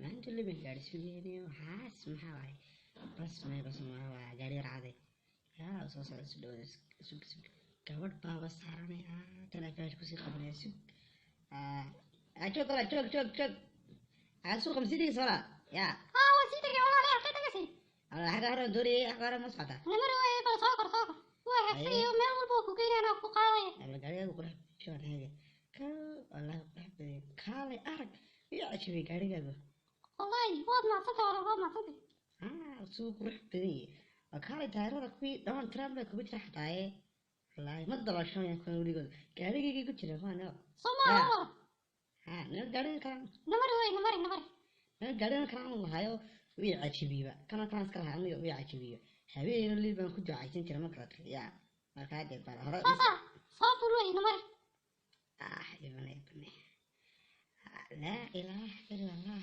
Maanta liban gaari sugaynayo, waxaas maxaa waaye? Bas may, bas maxaa waaye? Gaari yar caday yaa soo socda, isu dhawaada, sug sug, gabadh baaba saaranay. Tana faash kusii qabanaya, sug. Joog walaal, joog joog joog. Suuqa masidiisa walaa yaa. Haa, waa sii tegay walaal, halkee tagaysay? Xagga hore doonayay, xagga hore ma socotaa? Namari waaye, bal soo kor, soo kor, waa hagsayo, meel walba waa ku geynaya, anaa ku qaadaya. Alla, gaarigaagu qurux fiican hege ka, wallaahi qurux badan, kaalay arag, ii cajabay gaarigaagu. Wallaahi waad macsantay walaal, waad macsantay. Suu qurux badan yahay waa, kaalay, taayirada kuwii Donald Trump baa kugu jira xataaye. Wallaahi ma dabashanayaan kuwan weligood, gaarigaygay ku jira kuwan. Soo maaha walaal? Haa, gaarigan kalaan. Namari waay, namari, namari. Gaarigan kalaan lahayo, wii cajibiiba kana kalaan iska lahaa aniga, wii cajibiiba. Habeen lii baan ku ducaysan jira ma garatay yaa? Markaa dee bal hore saasaa soo ful wey, namari. Ibane ibane, laa ilaaha ila Allah,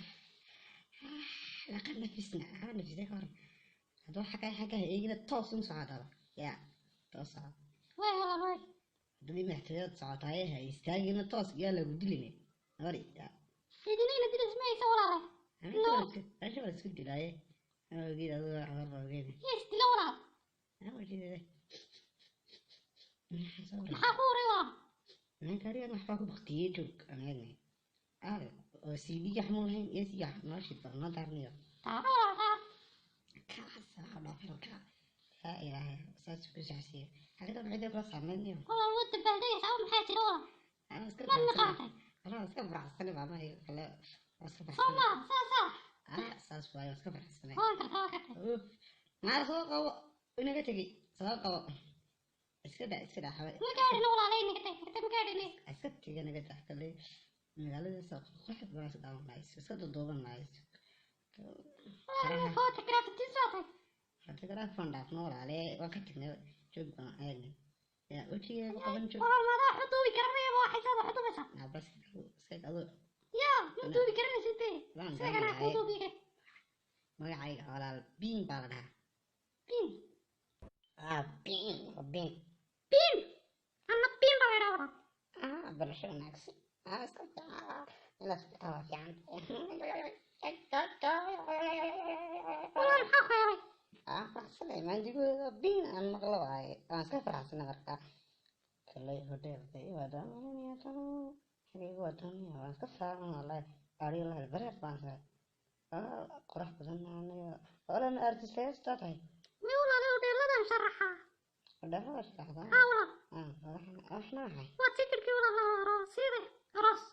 laqad nafisna, haa, nafisay ka hor. Hadduu xagga xagga ha eegina, toos un socodaba yaa, toos soco. Waay walaal, waay. Haddii madaxtooyada socotaaye ha istaagina, toos yaa lagu diline, nabari yaa. Idinayna dilis maysa walaalay. Meesha waa isku dilaaye, ogeed adigo waxba ogeed. Yaa isdila walaal? Maxaa ku uray walaal? Gaarigan waxbaa ku baktiyey, joog aan eegnay oo cd xamuun lahayn iyo si noo shid bal noo daarniyo. Taaro walaal, taar. Kaas waxa dhaafay ka, laa ilaaha, saas ku saxsiye xagga bacida kula saarnaydniyo. Walaal, waad dabaaldegaysaa, maxaa jira walaal? Anaa iska ma naqaatay? Anaa iska faraxsanay maamahay kale, waa iska soo faraxsanay. Maa saasaa? Saas waaye, waa iska faraxsanay. Waan kartaa, waan kartay. Maar soo qabo, inaga tegey, soo qabo, iska daa, iska daa xabay. Ma gaadhina walaalay, naga tag, naga tag, ma gaadhine. Iska tega, naga daa kale, magaalada soo qurux badan is daawan lahays, iska duduuban lahays. Walaal, photography soo tag. Photograph baan dhaafno walaale, waan ka tagnay, joog baan eegnay yaa, wejigeega qaban, joog. Walaal, maadaa wax u duubi garanaya? Waa xaysaada wax u duubaysaa. Bas iska adu. Yaa ma duubi garanaysid be? Waan isagana kuu garanaya. Duubiga. Magacayga walaal Biin baa la dhahaa. Biin? Biin, biin. Biin, anna Biin baa la idhaa walaal. Barasho wanaagsan. Iska fiican inaad isku waa fiican. Walaal, maxaa ku helay? Faraxsanay maandigooda Biin aan maqlo waaye, waan iska faraxsanay. Markaa kallay hoteelka i wadaan, xagay igu wadaan, waan iska saaran wallahi, gaariga la bareer baan saa, qurux badan aniga walaal, artist tahay. Mi walaal, hodheeladan sharaxaa. Hodheelada sharaxdaa? Haa walaal. Waxna waxay waa tikidhkii walaal, aroosyada, aroos.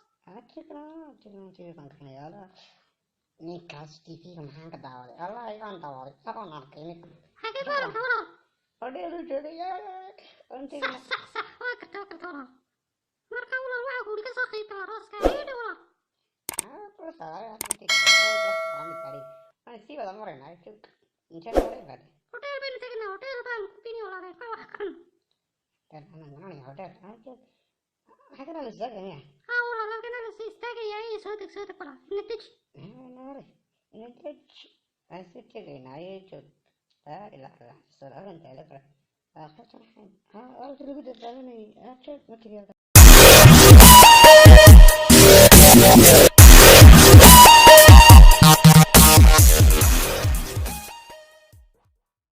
Tikran karnayaala ninkaas TV-ga maxaan ka daawaday? Wallahi waan daawaday, aqoon arkay ninka. Xagee ku aragtay walaal? Hodheelu joogay. Sax sax sax, waa karta, waa karta walaal. Marka walaal, waxaa kuuri ka soo qayb gala arooska eedhe walaal. Waan sii wada maraynaa, joog, intee maray baad? Hodheel baynu teginaa, hodheel baan ku geyni walaalay, ka wax ka cun. Hodheel maxaa kana la istaagaya? Haa walaal, halkana la sii istaagayaa ee soo deg, soo deg walaal, ina deji. Waan sii tegaynaa, joog, laa ilaaha illa soo oran taala kale waa lagu dabaalanayay, joog ma keliya.